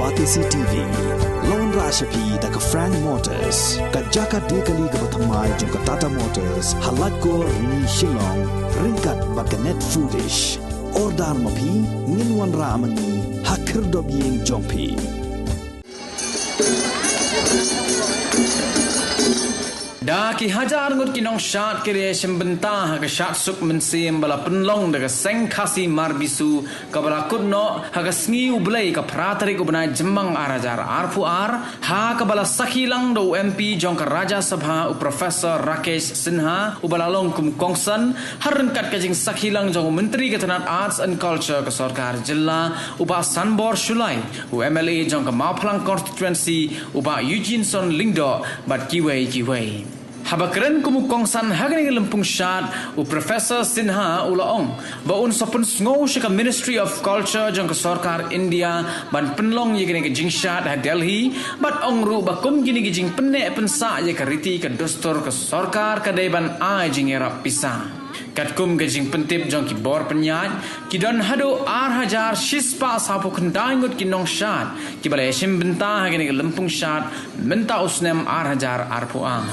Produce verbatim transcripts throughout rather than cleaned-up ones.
Batesi T V, la wanrah sha phi da ka Frank Motors, ka jaka die kali kaba thymmai jong ka Tata Motors, ha Laitkor, Rni, Shillong, ryngkat bad ka Net Foodish. Order ma phi, ngin wanrah ma ngi ha khyrdop ïing jong phi. Da ki hajar ngut ki nongshad ki la ïashim bynta ha ka shad suk mynsiem ba la pynlong da ka Seng Khasi Marbisu, kaba la kut noh ha ka sngi U Blei ka phra tarik u bnai Jymmang ar hajar arphew ar, ha kaba la sakhi lang da u M P jong ka Rajya Sabha, u Professor Rakesh Sinha, uba la long kum u kongsan, ha ryngkat ka jingsakhi lang jong u Myntri ka tnat Arts and Culture ka Sorkar Jylla, u Bah Sanbor Shullai, u M L A jong ka Mawphlang Constituency, u Bah Eugeneson Lyngdoh, bad kiwei kiwei. Haba kren kum u kongsan ha kane ka lympung shad, u Professor Sinha u la ong ba un sa pynsngew sha ka Ministry of Culture jong ka Sorkar India ban pynlong ïa kane ka jingshad ha Delhi, bad ong ruh ba kum kine ki jingpynneh pynsah ïa ka riti ka dustur ka sorkar ka dei ban ai jingïarap pisa. Katkum ka jingpyntip jong ki bor pynïaid, ki don haduh ar hajar shispah sawphew khyndai ngut ki nongshad kiba la ïashim bynta ha kane ka lympung shad mynta u snem ar hajar arphew ar.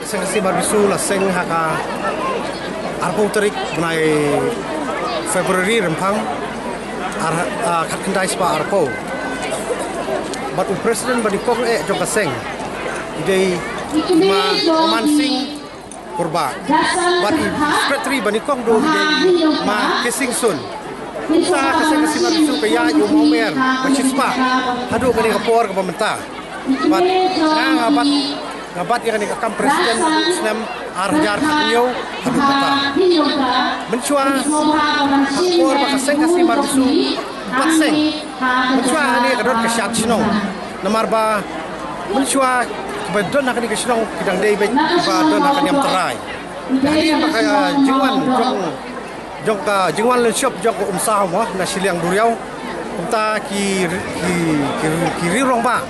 Seng Khasi Marbisu la seng ha ka arphew tarik bnai February rymphang ar, ah, khatkhyndai spah arphew. Bad u president ba nyngkong eh jong ka seng i dei Ma Roman Singh Kurbah. Bad i secretary ba nyngkong ruh i dei Ma Kesing Sun. Kumta ka Seng Khasi Marbisu ka ïaid ïa u mawmer ba shispah haduh kane ka por kaba mynta. Bad nga nga bat, nga bat ïa kane ka kam president naduh snem ar hajar khathynñiew haduh mynta. Mynshuwa ha ka por ba ka Seng Khasi Marbisu bat seng, mynshuwa hangne ka don ka shad shnong. Namar ba mynshuwa kiba don ha kane ka shnong ki dang dei beit kiba don ha ka niam trai. Hadien ba ka jingwan jong jong ka jingwan lynshop jong ka Umsaw mo na shiliang duriaw. Kumta ki, ki, ki, ki riew rangbah,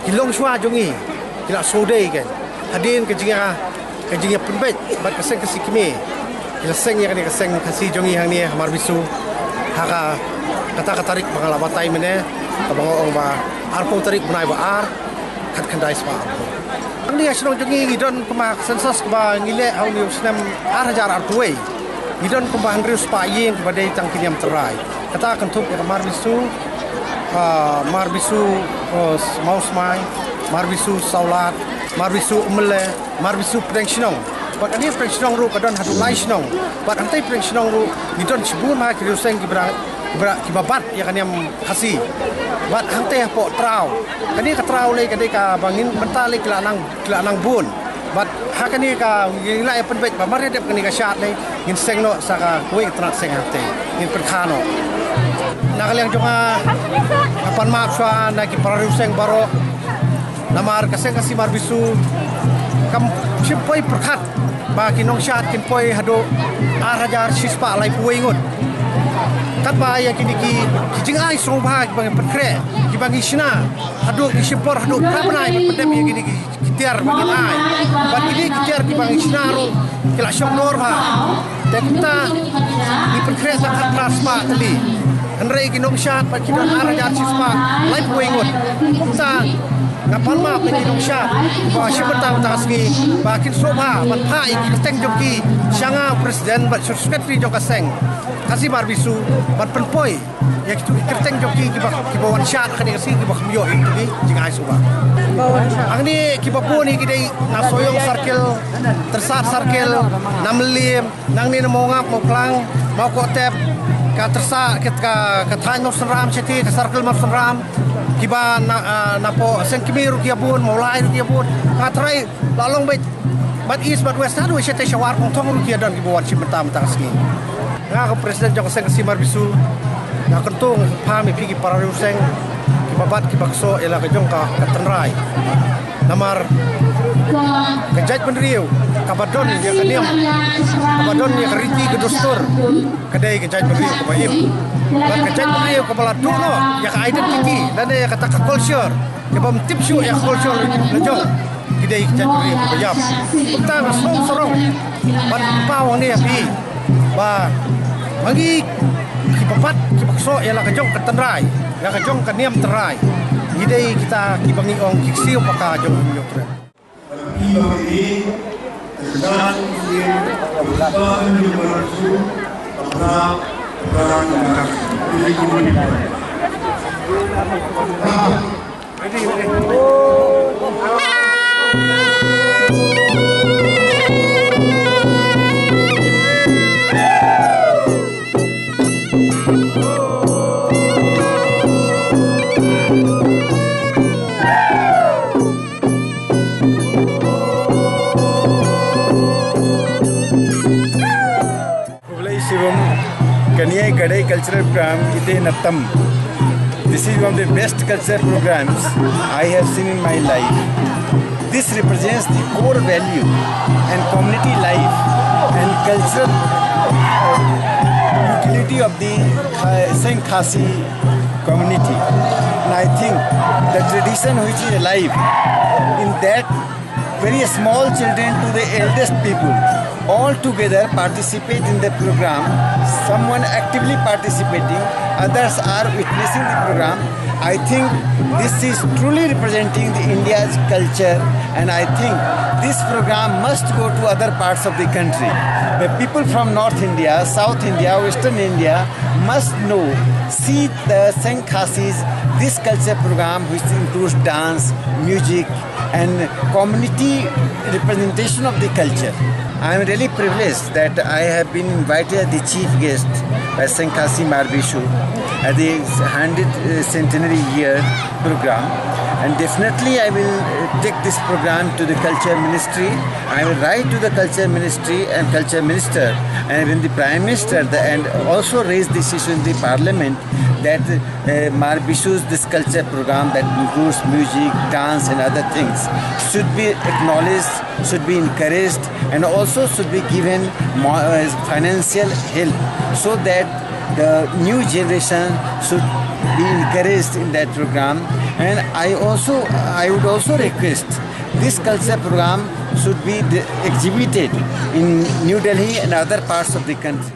ki longshuwa jong ngi ki la shu dei ka hadien ka jingïa, ka jingïapynbeit bad ka Seng Khasi Kmie. Ki la seng ïa kane ka Seng Khasi jong ngi hangne ha Marbisu ha ka, kata ka tarik ba nga la batai mynne, kaba nga ong ba arphew tarik bnai ba ar khatkhyndai spah arphew. Hangne ha shnong jong ngi ngi don kumba census kaba ngi leh ha une u snem ar hajar arphew wei. Ngi don kumba hynriew spah ïing kaba dei tang ki niam trai. Kata kynthup ïa ka Marbisu, ah, Marbisu, oh, Mawsmai, Marbisu Sawlad, Marbisu Umle, Marbisu Pdeng Shnong. Bad kane Pdeng Shnong ruh ka don haduh lai shnong. Bad hangtei Pdeng Shnong ruh ngi don shibun ma ki riewseng kiba, kiba, kiba bat ïa ka niam Khasi. Bad hangtei hapoh Traw, kane ka Traw lei ka dei kaba ngin mynta lei ki la nang, ki la nang bun. Bad ha kane ka ngi la ïa pynbeit ba mar ïa dep kane ka shad lei ngin seng noh sa ka kawei ka tnat seng hangtei, ngin pynkha noh. Na ka liang jong nga, nga pan map shuwa na ki para riewseng baroh. Namar ka Seng Khasi Marbisu kam shym poi pyrkhat ba ki nongshad kin poi haduh ar hajar shispah laiphew wei ngut. Katba ïa kine ki, ki jingai sngewbha kiba ngi pynkhreh, kiba ngi shna haduh ngi shim por haduh phra bnai ban pyndep ïa kine ki, ki tiar ba ngin ai. Bad kine ki tiar kiba ngi shna ruh ki la shong dor bha. Te kumta ngi pynkhreh tang khatphra spah tylli. Hynrei ki nongshad ba ki don ar hajar shispah laiphew wei ngut. Kumta nga pan map ïa ki nongshad ba shim bynta mynta ka sngi ba kin sngewbha ban phah ïa ki kyrteng jong ki sha nga u president bad secretary jong ka Seng Khasi Marbisu ban pynpoi ïa kitu ki kyrteng jong ki kiba, kiba wan shad ha kane ka sngi kiba kham ïoh ïa kitu ki jingai sngewbha. Hangne kiba bun hi ki dei na Sohiong Circle, Tyrsad Circle, na Mylliem, nangne na Mawngap, Mawphlang, Mawkohtep, Ka tyrsa, ka, ka, ka thaiñ Mawsynram, shati, ka circle Mawsynram, kiba na, ah, napoh Seng Kmie ruh ki ïa bun, Mawlai ruh ki ïa bun. Nga trai la long bad, bad East, bad West, haduh shati sha War Kongthong ruh ki ïa don kiba wan shim bynta mynta ka sngi. Nga ka president jong ka Seng Khasi Marbisu, nga kyntu, nga pham ïa phi ki para riewseng, kiba bat kiba ksoh ïa la ka jong ka, ka tynrai. Namar ka jaitbynriew kaba don ïa ka niam, kaba don ïa ka riti ka dustur, ka dei ka jaitbynriew kaba im. Bad ka jaitbynriew kaba la duh noh ïa ka identity lane ïa kata ka culture, kaba ym tip shuh ïa ka culture la jong, ki dei ka jaitbynriew kaba ïap. Kumta nga sngew sarong ban pynpaw hangne ha phi ba ma ngi kiba bat kiba ksoh ïa la ka jong ka tynrai, ïa ka jong ka niam tynrai, ngi dei kita kiba ngi ong ki ksiew paka jong u hynñiew trep. Khublei shibun, kane ka dei cultural program ite na tam. This is one of the best cultural programs I have seen in my life. This represents the core value and community life and cultural utility of the Kha-, Seng Khasi community. And I think the tradition which is alive in that very small children to the eldest people, all together participate in the program. Someone actively participating, others are witnessing the program. I think this is truly representing the India's culture, and I think this program must go to other parts of the country. The people from North India, South India, Western India must know, see the Seng Khasis, this culture program which includes dance, music, and community representation of the culture. I am really privileged that I have been invited as the chief guest by Seng Khasi Marbishu at the hundred, uh, centenary year program. And definitely I will, uh, take this program to the culture ministry. I will write to the culture ministry and culture minister and even the prime minister, the, and also raise this issue in the parliament that uh, Marbishu's this culture program that includes music, dance and other things should be acknowledged, should be encouraged, and also should be given more, uh, financial help so that the new generation should be encouraged in that program. And I also, I would also request this culture program should be de- exhibited in New Delhi and other parts of the country.